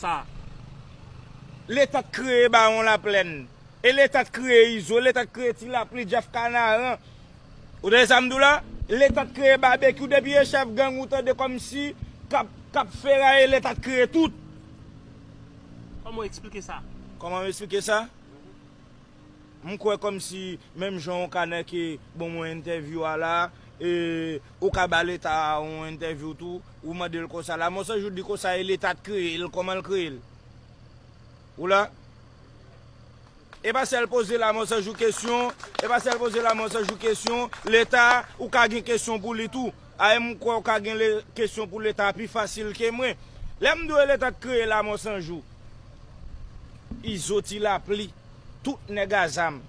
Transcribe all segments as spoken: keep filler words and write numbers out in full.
sa. Leta t kreye Bawon Laplèn. E Leta t kreye Izo, Leta t kreye Ti Lapli, Jeff Kanaran. Ou tande sa m di w la? Leta t kreye Babekyou, depi e chèf gang ou tande kòmsi k ap, k ap feraye, Leta t kreye tout. Kòman w eksplike sa? Kòman m eksplike sa? M kwè kòmsi menm jan w ka nèke ban mwen entèvyou a la, e, ou ka ba Leta yon entèvyou tou, ou mande l konsa. Lamò San Jou di konsa e Leta t kreye l, kòman l kreye l? Ou la? E pa sèl poze Lamò San Jou kesyon, e pa sèl poze Lamò San Jou kesyon, Leta, ou ka gen kesyon pou li tou. A, e m kwè w ka gen le, kesyon pou Leta pi fasil ke mwen. Lè m di w e Leta t kreye Lamò San Jou, Izo, Ti Lapli, tout nèg a zam.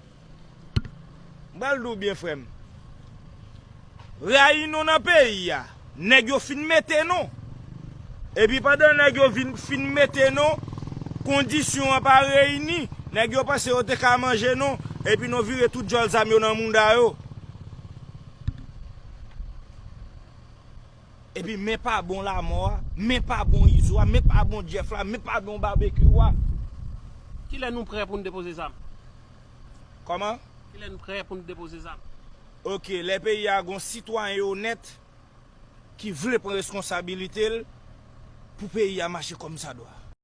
M pral di w byen, frè m. Rayi nou nan peyi a. Nèg yo fin mete nou. Epi pandan nèg yo vin, fin mete nou, kondisyon an pa reyini. Nèg yo panse yo te ka manje nou. Epi nou vire tout djòl zam yo nan mounda yo. Epi men pa bon Lamò a, men pa bon Izo a, men pa bon Jeff la, men pa bon Babekyou a. Kilè nou prè pou n depoze zam? Kòman? Kilè n prè pou n depoze zam? Oke, lè peyi a gon sitwayen onèt ki vle pran responsabilite l pou peyi a mache kòmsadwa.